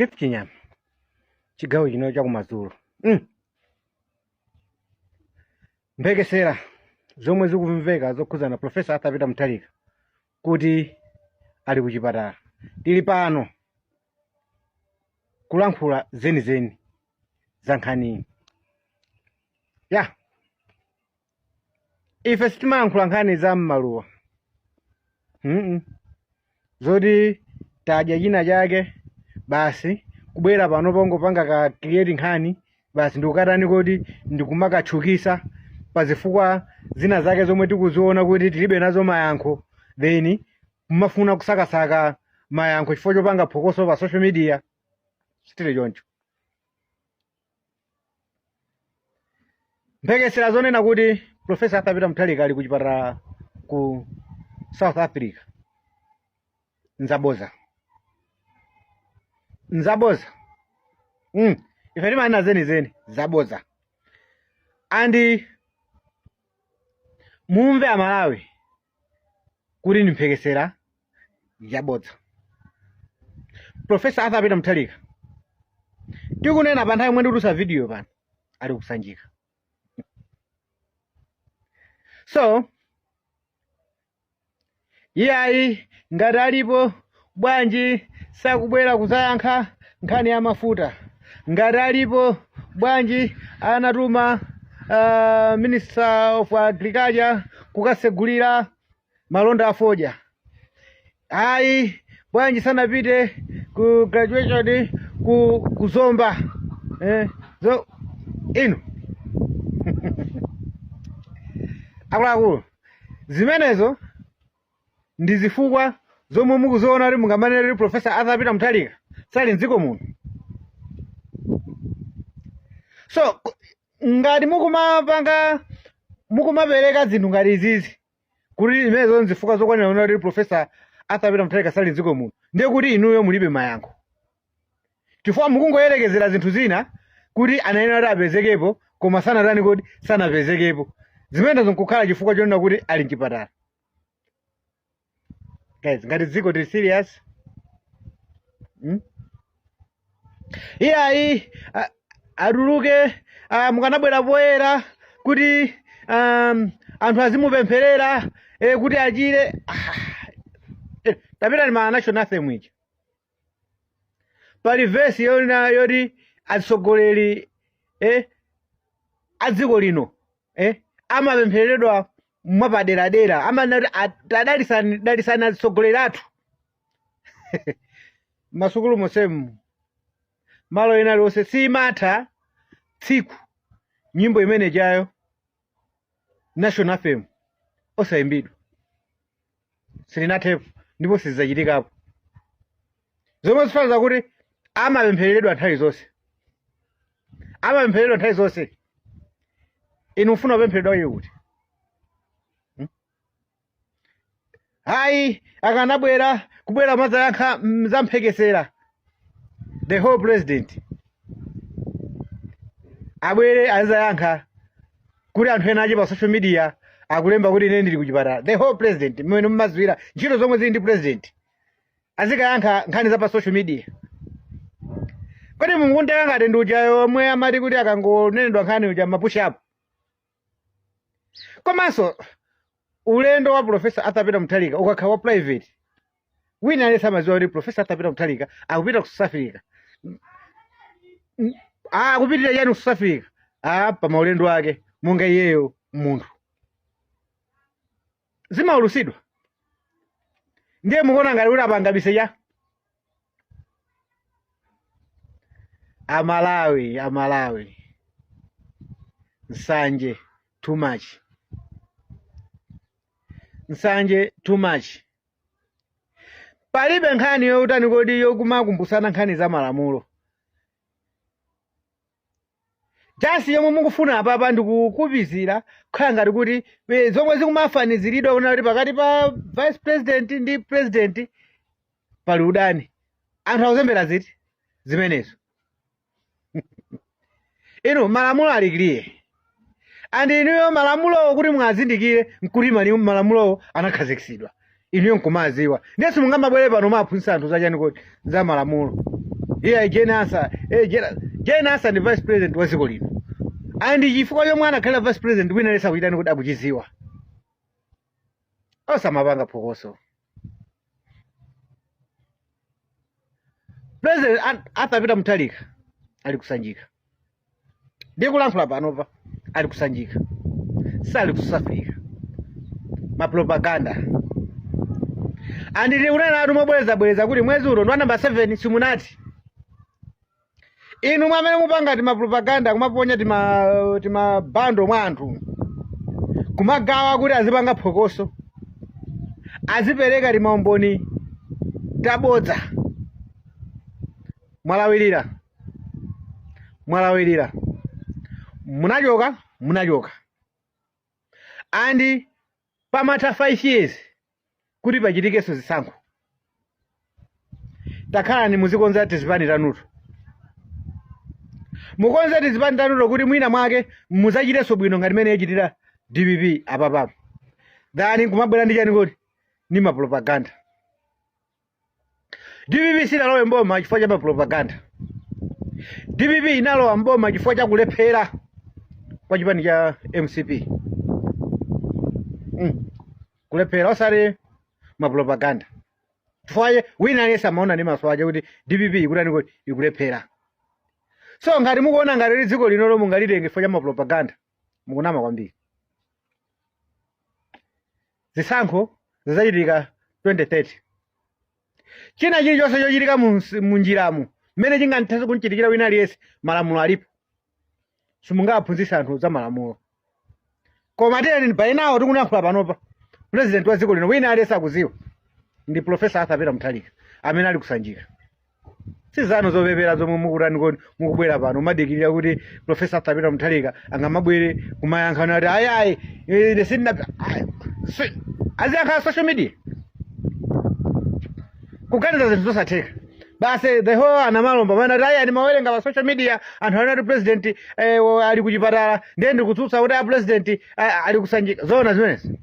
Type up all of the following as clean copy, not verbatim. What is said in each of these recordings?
Cliff Chinyama, chigawo chino chakumadzulo. Mphekesera zomwe zikumveka zokhudzana Professor Arthur Peter Mutharika kuti ali kuchipatala, tili pano kulankhula zenizeni za nkhaniyi. Ya, ife sitimayankhula nkhani za mmaluwa, Zoti tadya china chake basi kubwera pano pongopanga ka create nkhani basi ndikukatani kodi ndikumakatchukisa pa zifukwa zina zake zomwe tikuziona kuti tilibe nazo mayankho, then kumafuna kusakasaka mayankho chifukwa chopanga phokoso pa social media. Sitili choncho. Mphekesera zonena kuti Professor Arthur Peter Mutharika ali kuchipatala ku South Africa nzaboza, nzaboza. Ife timanena zenizeni, zaboza. And mumve Amalawi kuti ndi mphekesera yabodza. Professor Arthur Peter Mutharika tikunena pa nthawi yomwe ndikutulutsa video pano ali kusanjika. So iyayi, ngati alipo bwanji sakubwera kuzayankha nkhani ya mafuta? Ngati alipo bwanji anatuma Minister of Agriculture kukasegulira malonda a fodya? Ayi, bwanji sanapite ku graduation ku Zomba? Zo inu akuluakulu, zimenezo ndi zifukwa zomwe mukuziona kuti mungamanene kuti Professor Arthur Peter Mutharika sali mdziko muno. So ngati mukumapereka zinthu ngati izizi kuti zimenezo nzifukwa zokwanira kunena kuti Professor Arthur Peter Mutharika sali mdziko muno, ndiye kuti inuyo mulibe mayankho, chifukwa mukungoyerekezera zinthu zina kuti anayenera kuti apezekepo koma sanatani kodi sanapezekepo, zimenezo nkukhala chifukwa chonena kuti ali mchipatala. Guys, ngati dziko tili serious? Iyayi, atuluke, mukanabwera poyera kuti anthu azimupempherera kuti achire. Tapitani ma national anthem ija, pali vesi yona yoti atsogoleri a dziko lino amapemphereredwa mwapaderadera, amanena kuti tadalisani, dalisani atsogoleri athu. Masukulu monsemu, malo ena aliwonse, simatha tsiku nyimbo imene ijayo national anthem osayimbidwa, silinathepo ndipo sizidzachitikapo. Zomwe zifaniza kuti amapemphereredwa nthawi zonse, amapemphereredwa nthawi zonse. Inu mufuna kupempheredwa iye kuti? Hayi, akanabwera kubwera madzayankha zamphekesera, the whole president abwere azizayankha kuti anthu ena ache pa social media akulemba kuti ine ndili kuchipatala. The whole president, mmene mumadziwira ntchito zomwe zili ndi president, azikayankha nkhani za pa social media? Kodi mukuntenga ngati ndi uja yomwe amati kuti akangonenedwa nkhani uja ma push up? Komanso ulendo wa Professor Arthur Peter Mutharika ukakhala wa private, wina aliyense amadziwa kuti Professor Arthur Peter Mutharika akupita ku South Africa. Akupitira chani ku South Africa? Pa maulendo ake monga iyeyo munthu, zimaulusidwa. Ndiye mukuona ngati kuti apanga biseja? Amalawi, Amalawi, nsanje too much, nsanje too much. Palibe nkhani yotani kodi yokumakumbusana nkhani za malamulo. Just yomwe mukufuna apapa ndikukupizira kukhala ngati kuti zomwe zikumafaniziridwa kunena kuti pakati pa vice president ndi president pali udani. Anthu akuzembera ziti zimenezo? Inu, malamulo ali clear, and inuyo malamulowo kuti mwazindikire nkuti malamulowo anakhazikitsidwa, inuyo nkumaziwa. Ndiye simungamabwere pano maphunzitsa anthu zachani kodi za malamulo. Iye Jane Ansah, Jane Ansah ndi vice president wa dziko lino, and chifukwa chomwe anakhalira vice president wina aliyense akuchitani kuti akuchiziwa. Osamapanga phokoso. President Arthur Peter Mutharika ali kusanjika, ndikulankhula panopa ali kusanjika, sali ku South Africa. Mapropaganda. And ndikunena atu mobwerezabwereza kuti mwezi uno ndi wa namba 7, simunati inu mwamene mupanga timapropaganda, kumaponya timabando mwa anthu, kumagawa kuti azipanga phokoso, azipereka timaumboni tabodza. Mwalawirira, mwalawirira, munachoka, munachoka. And pamatha 5 years kuti pachitikenso zisankho. Takhalani muzikonza tizipani tanuto, mukonze tizipani tanuto kuti mwina mwake muzachitenso bwino ngati mmene yachitira DPP apapapo, than kumabwera ndi chani kodi, ni mapropaganda. DPP sinalowe mboma chifukwa cha mapropaganda. DPP inalowa mboma chifukwa cha kulephera kwa chipani cha MCP. Kulephera, osati mapropaganda, chifukwa wina aliyense amaona ndi maso ake kuti DPP ikutani kuti ikulephera. So ngati mukuona ngati li dziko linolo mungalitenge chifukwa cha mapropaganda, mukunama kwambiri. Zisankho zidzachitika 2030. China chilichonse chochitika mu njiramu mmene chingathe kumchitikira wina aliyense, malamulo alipo, simungaphunzitse anthu za malamulo. Koma tiyeni, by now tikuyankhula panopa, president wa dziko lino wina aliyense akuziwa ndi Professor Arthur Peter Mutharika amene ali kusanjika. Sizanu zopepera zomwe mukutani kodi, mukubwera pano madikirira kuti Professor Arthur Peter Mutharika angamabwere kumayankha kuti ayi ayi, ine sindina ayi, aziyankha social media, kuganiza zinthu zosatheka basi. The whole anamalomba pamene ati ayi, ndimawerenga pa social media anthu anati president ali kuchipatala, ndiye ndikutsutsa kuti a president ali kusanjika. Zoona zimenezi,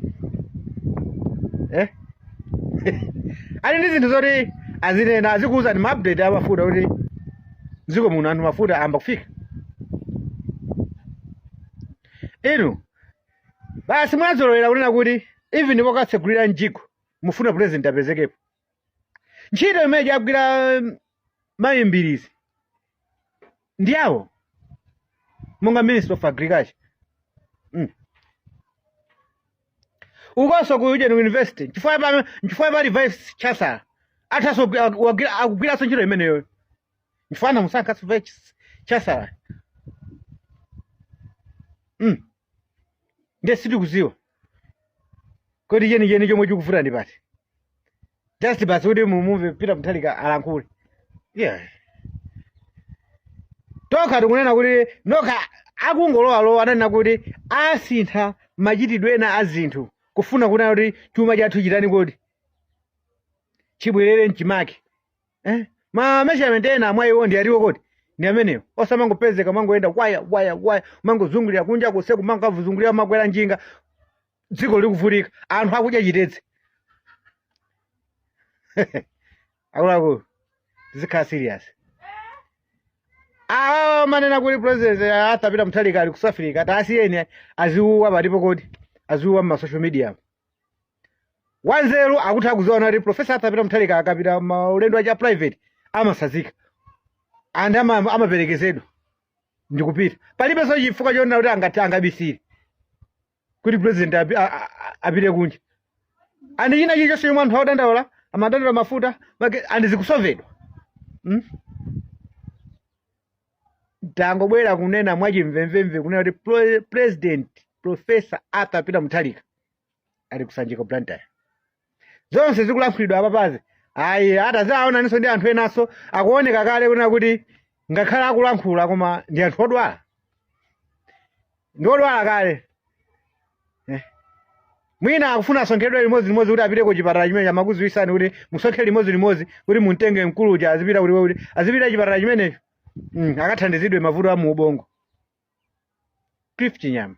eh? Ali ndi zinthu zoti azinena, azikuuza ndi maupdate amafuta kuti mdziko muno anthu mafuta amba kufika. Inu basi mwazolowera kunena kuti even pokatsegulira mjigo mufuna president apezekepo. Ntchito imene agwira mayi Mbirizi ndi awo monga Minister of Agriculture. Ukonso ku Eugene University, chifukwa pali vice chancellor athaso akugwiranso ntchito imeneyo, chifukwa anamusankhanso vice chancellor. Ndiye sitikuziwa kodi chenicheni chomwe chikuvuta ndi pati, just basi kuti mumumve Peter Mutharika alankhule. Yeah, tokha tikunena kuti nokha akungolowalowa ananena kuti asintha machitidwe ena a zinthu kufuna kunena kuti chuma chathu chitani kodi, chibwerere mchimake, eh? Ma measurement ena mwa iwo ndi aliwo kodi ndi amenewo, osamangopezeka mangoyenda waya waya waya, mangozungulira kunja kuseku, mangavuzungulira, makwera njinga, dziko likuvutika, anthu akudya chitedze. Akuluakulu, tizikhala serious. Awa manena kuti President Arthur Peter Mutharika ali ku South Africa, tasiyeni aziuwa palipo kodi, aziuwa mma social media. Wanzeru akutha kuziona kuti Professor Arthur Peter Mutharika akapita maulendo acha private amasazika, anthu amaperekezedwa ndikupita. Palibenso chifukwa chonena kuti angati angabisire kuti president apite kunja. And china chilichonse chomwe anthu akudandaula, amadandaula mafuta and zikusovedwa, Tangobwera kunena mwachimvemvemve kunena kuti President Professor Arthur Peter Mutharika ali kusanjika Blantyre. Zonse zikulankhulidwa apapazi ayi, atazaonaninso ndi anthu enanso akuoneka kale kunena kuti ngakhale akulankhula koma ndi anthu odwala, ndi odwala kale, eh. Mwina akufuna asonkhedwe limodzi limodzi kuti apite ku chipatala chimene amakuziwisani kuti musonkhe limodzi limodzi kuti mumtenge mkulu uja azipita kuti azipita chipatala chimenecho, akathandizidwe mavuto a mu ubongo. Cliff Chinyama.